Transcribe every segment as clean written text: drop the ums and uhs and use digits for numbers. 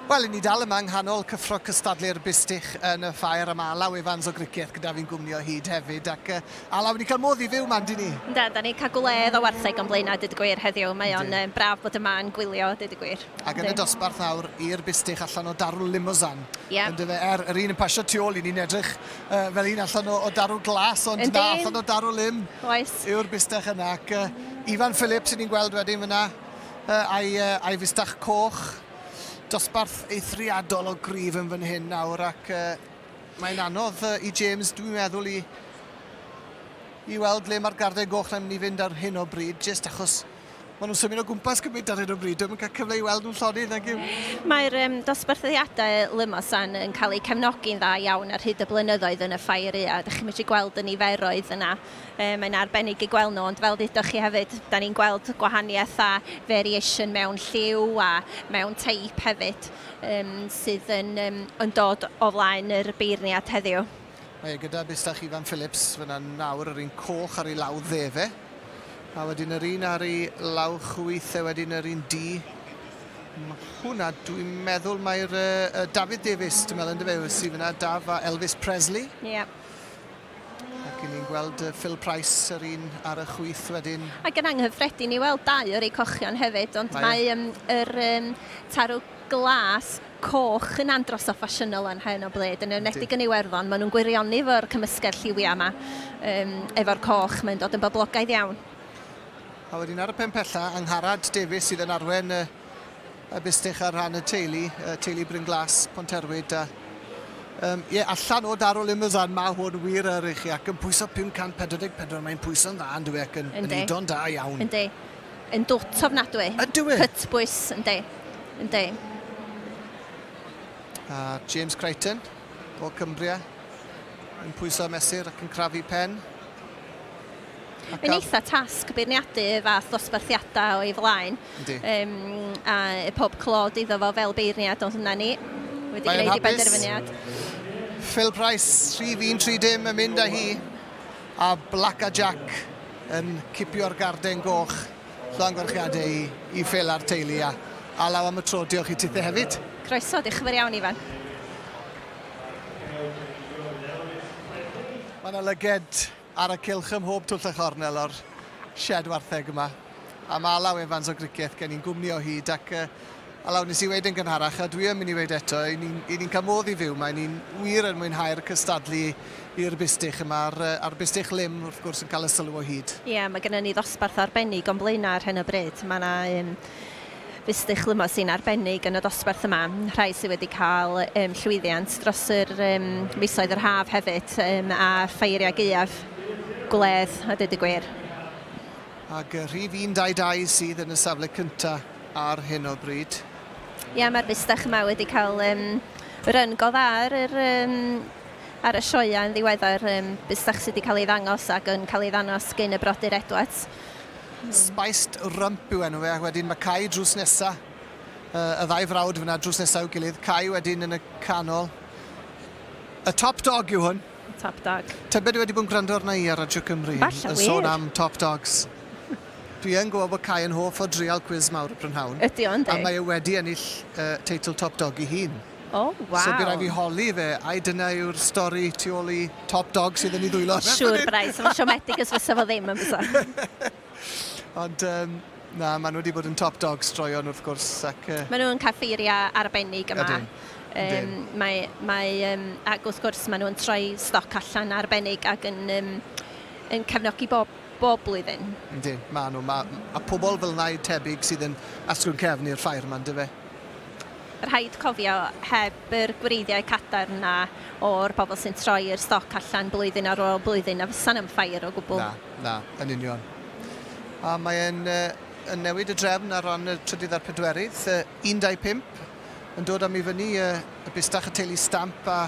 Wel, i ni dal yma yng nghanol cyffro cystadlu'r bustych yn y ffair a mae Alaw Evans o Gricieth gyda fi'n gwmni o hyd hefyd ac uh, Alaw, wedi cael modd i fyw ma'n dyn ni? Yndan, da ni'n cael gwledd o wartheg o'n blaenau, dweud y gwir, heddiw. Mae o'n um, braf bod yma yn gwylio, dweud y gwir. Ac yn y dosbarth nawr i'r bustych allan o darw Limousin. Yeah. Yndyfe, er, yr un yn pasio tu ôl i ni'n edrych uh, fel un allan o, o darw glas, ond na, allan o darw lim Oes. yw'r bustych yna. Ac uh, Ifan Phillips sy'n ni'n gweld wedyn fyna, uh, a'i, uh, a'i fustach coch. Dosbarth eithriadol o gryf yn fan hyn nawr ac uh, mae'n anodd uh, i James, dwi'n meddwl, i, i weld le mae'r garden goch yn mynd i fynd ar hyn o bryd, jyst achos maen nhw'n symud o gwmpas gymaint ar hyn o bryd. Dwi'n cael cyfle i weld nhw'n llonydd, nag yw? Mae'r um, dosbarthiadau Lymosan yn cael eu cefnogi'n dda iawn ar hyd y blynyddoedd yn y ffair ia. Dych chi'n medru gweld y niferoedd yna. Um, mae'n arbennig i gweld nhw, ond fel ddudoch chi hefyd, da ni'n gweld gwahaniaeth a variation mewn lliw a mewn teip hefyd, um, sydd yn, um, yn dod o flaen yr beirniad heddiw. Mae e gyda bustach Ifan Phillips fyna nawr, yr un coch ar ei law dde fe. A wedyn yr un ar ei law chwith e wedyn yr un du. Mae hwnna, dwi'n meddwl mae'r uh, David Davies, dwi'n meddwl, yndyfe, sydd fyna, Daf a Elvis Presley. Ie. Yeah. Ac i ni'n gweld Phil Price, yr un ar y chwith wedyn. Ac yn anghyffredin i weld dau o'r ei cochion hefyd, ond mae, mae um, yr um, tarw glas coch yn andros o ffasiynol yn hyn o bryd, yn enwedig yn Iwerddon. Maen nhw'n gwirioni efo'r cymysgedd lliwiau yma, um, efo'r coch, mae'n dod yn boblogaidd iawn. A wedyn ar y pen pella, Angharad Davies sydd yn arwen y, y bustych ar rhan y teulu, y teulu Bryn Glas, Ponterwyd. A, um, ie, allan o Darw Limousin, mae hwn wir yr i chi, ac yn pwyso 544, mae'n pwyso'n dda yn dwi ac yn, yn eido'n da iawn. Yndi. Yn dwt ofnadwy. Ydyw e? Cytbwys, yndi. Yndi. A James Crichton o Cumbria yn pwyso a mesur ac yn crafu pen. Mae'n eitha tasg beirniadu y fath ddosbarthiadau o'i flaen. Yndi. Um, a pob clod iddo fo fel beirniad, ond yna ni. Wedi gwneud ei benderfyniad. Phil Price, rhif 130 yn mynd â hi. A Black a Jack yn cipio'r garden goch. Llongyfarchiadau i, i Phil a'r teulu a Alaw am y tro. Diolch i tithe hefyd. Croeso, diolch yn fawr iawn Ifan. Mae yna lyged ar y cylch ym mhob twll a chornel o'r sied wartheg yma. A mae Alaw Evans o Gricieth gen i'n gwmni o hyd ac uh, Alaw, nes i weud yn gynharach, a dwi yn mynd i weud eto, i ni'n ni cael modd i fyw, mae ni'n wir yn mwynhau'r cystadlu i'r bustych yma, a'r, a'r bustych lim wrth gwrs yn cael y sylw o hyd. Ie, yeah, mae gennym ni ddosbarth arbennig o'n blaenau ar hyn o bryd. Mae yna um, fustych limousin arbennig yn y dosbarth yma, rhai sydd wedi cael um, llwyddiant dros yr um, misoedd yr haf hefyd, um, a ffeiriau gaeaf gwledd, a dweud y gwir. Ac rhif 122 sydd yn y safle cyntaf ar hyn o bryd. Ie, mae'r bustach yma wedi cael um, run go dda ar, yr, um, ar y sioeau yn ddiweddar. Um, bustach sydd wedi cael ei ddangos ac yn cael ei ddangos gyn y brodyr Edwards. Spiced Rump yw enw fe, ac wedyn mae Kai drws nesa. Uh, y ddau frawd fyna drws nesa i'w gilydd. Kai wedyn yn y canol. Y top dog yw hwn. Top dog. Tybed wedi bod yn gwrando arna i ar Radio Cymru Falle yn wir. sôn am top dogs. Dwi yn gwybod bod Kai yn hoff o drial cwis mawr y prynhawn. Ydy o, yndi. A mae e wedi ennill uh, teitl top dog i hun. O, oh, waw. So bydd rhaid fi holi fe, ai dyna yw'r stori tu ôl i top dog sydd yn ei ddwylo. Siŵr braidd, so mae'n siomedig os fysa fo ddim yn fysa. Ond um, na, maen nhw wedi bod yn top dogs droeon wrth gwrs. Ac, uh... Maen nhw'n cael ffeiriau arbennig yma. Ydyn. Um, mae, mae, um, ac wrth gwrs maen nhw'n troi stoc allan arbennig ac yn, um, yn cefnogi bob, bob blwyddyn. Yndyn, maen nhw. Ma, a pobl fel yna tebyg sydd yn asgwrn cefn i'r ffair yma, yndyfe? Rhaid cofio, heb yr gwreiddiau cadarn 'na o'r bobl sy'n troi'r stoc allan blwyddyn ar ôl blwyddyn, na fysa 'na'm ffair o gwbl. Na, na, yn union. A mae e'n yn newid y drefn ar ran y trydydd a'r pedwerydd. 1, 2, 5 yn dod am i fyny y bustach y teulu Stamp a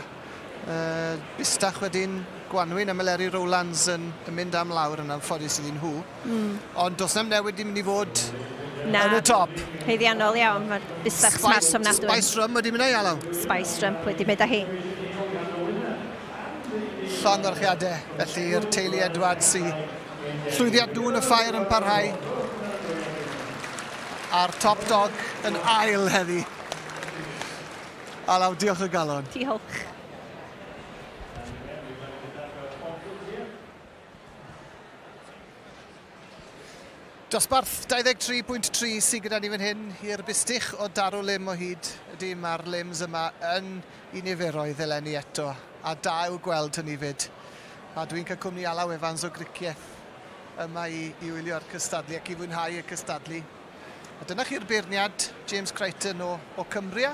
bustach wedyn Gwanwyn a Meleri Rowlands yn, yn mynd am lawr yn anffodus iddyn nhw. Mm. Ond does na'm newid di mynd i fod Na. yn y top. Haeddiannol iawn, mae'r bustach smart ofnadwy. Spice Rum wedi mynd â Alaw. Spice Rump wedi mynd â hi. Llongyfarchiadau felly i'r teulu Edwards i llwyddiant nhw yn y ffair yn parhau. A'r top dog yn ail heddi. Alaw, diolch o galon. Diolch. Dosbarth 23.3 sydd gyda ni fan hyn i'r bustych o darw lim o hyd. Ydy, mae'r lims yma yn i niferoedd eleni eto, a da yw gweld hynny fyd. A dwi'n cael cwmni Alaw Evans o Gricieth yma i, i wylio'r cystadlu ac i fwynhau y cystadlu. A dyna chi'r beirniad, James Crichton o, o Cumbria.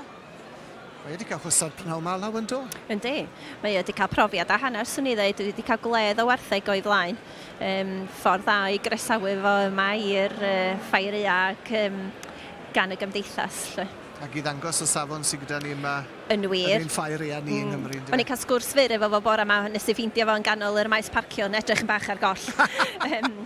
Mae wedi cael chwysad prynhawn ma, Alaw, yn do? Yndi. Mae wedi cael profiad a hanner, swn i ddeud. Dwi wedi cael gwledd o wartheg o'i flaen. Um, ffordd dda i gresawu fo yma i'r uh, ffair aea ac um, gan y gymdeithas. Lle. Ac i ddangos y safon sydd gyda ni yma Yn wir. Yn ein ffair aea ni yng Nghymru. O'n i'n cael sgwrs fyr efo fo bore yma, nes i ffeindio fo yn ganol yr maes parcio yn edrych yn bach ar goll. um,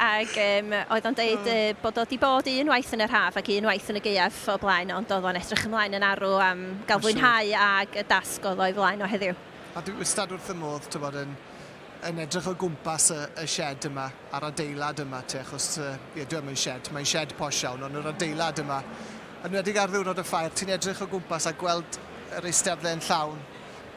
ac um, oedd o'n deud uh, bod o wedi bod un waith yn yr haf ac un waith yn y gaeaf o blaen, ond oedd o'n edrych ymlaen yn arw am gael fwynhau ag y dasg oedd o'i flaen o heddiw. A dwi wastad wrth y modd, ti'n bod, yn, yn edrych o gwmpas y, y shed yma, a'r adeilad yma te, achos uh, ie, dwi'n yn shed, mae'n shed posh iawn, ond yr adeilad yma, yn enwedig ar ddiwrnod y ffair, ti'n edrych o gwmpas a gweld yr eisteddle yn llawn,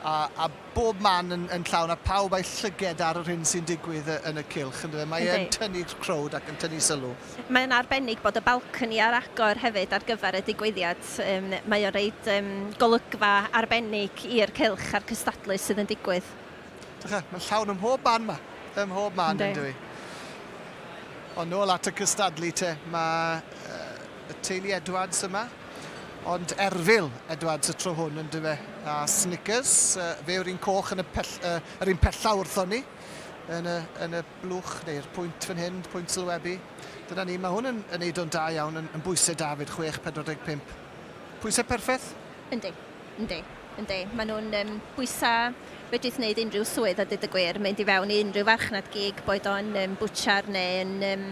a, a bob man yn, yn llawn, a pawb a'i llyged ar yr hyn sy'n digwydd yn y cylch. Ynddo fe? Mae e'n tynnu crowd ac yn tynnu sylw. Mae'n arbennig bod y balcony ar agor hefyd ar gyfer y digwyddiad. Um, mae o'n reid um, golygfa arbennig i'r cylch a'r cystadlu sydd yn digwydd. Dycha, mae'n llawn ym mhob man ma. Ym mhob man, yn dwi. Ond nôl at y cystadlu te, mae uh, y teulu Edwards yma. Ond Erfil Edwards y tro hwn yn dyfe. A Snickers, uh, fe yw'r un coch yn y pell, uh, yr un pella wrthon ni. Yn y, yn y blwch neu'r pwynt fan hyn, pwynt sylwebu. Dyna ni, mae hwn yn, yn eiddo'n da iawn, yn, yn bwysau da fyd, 6.45. Pwysau perffaith? Yndi, yndi, yndi. Maen nhw'n um, bwysau fedrith wneud unrhyw swydd a dweud y gwir, mynd i fewn i unrhyw farchnad gig, boed o'n um, bwtsiar neu yn, um,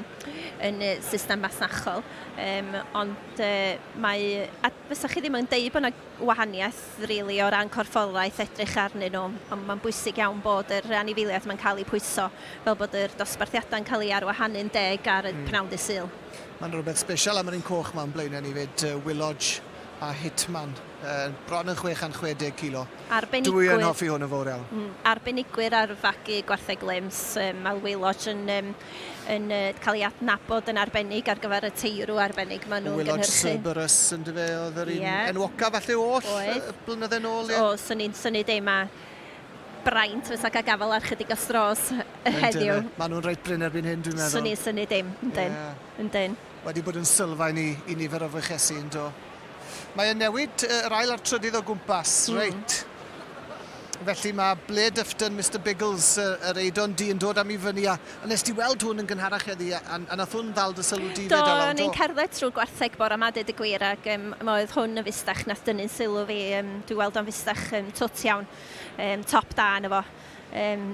yn system masnachol. Um, ond uh, mae, a fysa chi ddim yn deud bod yna wahaniaeth really, o ran corffolaeth edrych arnyn nhw, ond mae'n bwysig iawn bod yr anifeiliaid mae'n cael eu pwyso, fel bod yr dosbarthiadau'n cael eu arwahanu'n deg ar y mm. pnawn dydd Sul. Mae'n rhywbeth special am yr un coch ma'n blaenau ni fyd, uh, Willodge a Hitman, uh, bron yn 660 kilo. Arbenigwyr. Dwi yn hoffi hwn yn fawr iawn. Mm, arbenigwyr ar fagu gwartheg lims. Um, mae Willodge yn, um, yn uh, cael ei adnabod yn arbennig ar gyfer y teirw arbennig maen nhw'n Willodge gynhyrchu. Cerberus yn dyfe, oedd yr un Ie. enwoca falle oll Oedd. y blynydde nôl, ie. O, swn i'n swn i deud mae braint fysa cael gafael ar chydig o stros heddiw. Maen nhw'n reit brin erbyn hyn, dwi'n meddwl. Swn i'n synnu dim, yndyn. Ie. Yndyn. Wedi bod yn sylfaen i, i nifer o fuchesi yn do. Mae e'n newid yr ail a'r trydydd o gwmpas, mm. reit. Felly mae Blair Dufton, Mr Biggles, yr Eidon di yn dod am i fyny a, a nes di weld hwn yn gynharach heddi a, a, a nath hwn ddal dy sylw di Do, fyd Alaw, o'n i'n cerdded trwy gwartheg bore yma, dweud y gwir, ac um, oedd hwn yn fustach nath dynnu'n sylw fi. Um, dwi weld o'n fustach um, twt iawn, um, top da yna fo. Um,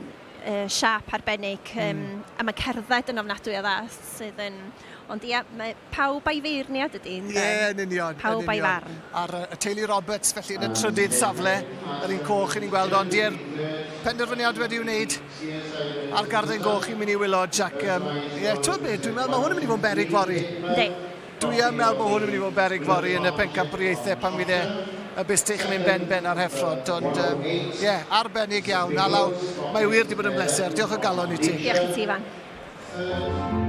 uh, siap arbennig, um, mm. a mae cerdded yn ofnadwy o dda, sydd yn... Ond ia, mae pawb a'i feirniad ydy. Ie, yeah, yn union. Pawb a'i farn. A'r y teulu Roberts, felly, yn y trydydd safle, yr un coch i ni'n gweld, ond ie'r penderfyniad wedi wneud ar garden goch i'n mynd i wylod, Jack. Um, ie, yeah, ti'n beth, dwi'n meddwl mae hwn yn mynd i fod yn berig fory. Yndi. Dwi yn meddwl bod hwn yn mynd i fod yn berig fory yn y pencampwriaethau pan fydd e y bustych yn mynd ben-ben ar heffrod, ond ie, um, yeah, arbennig iawn. Alaw, mae wir wedi bod yn bleser. Diolch o galon i ti. Diolch i ti, Ifan.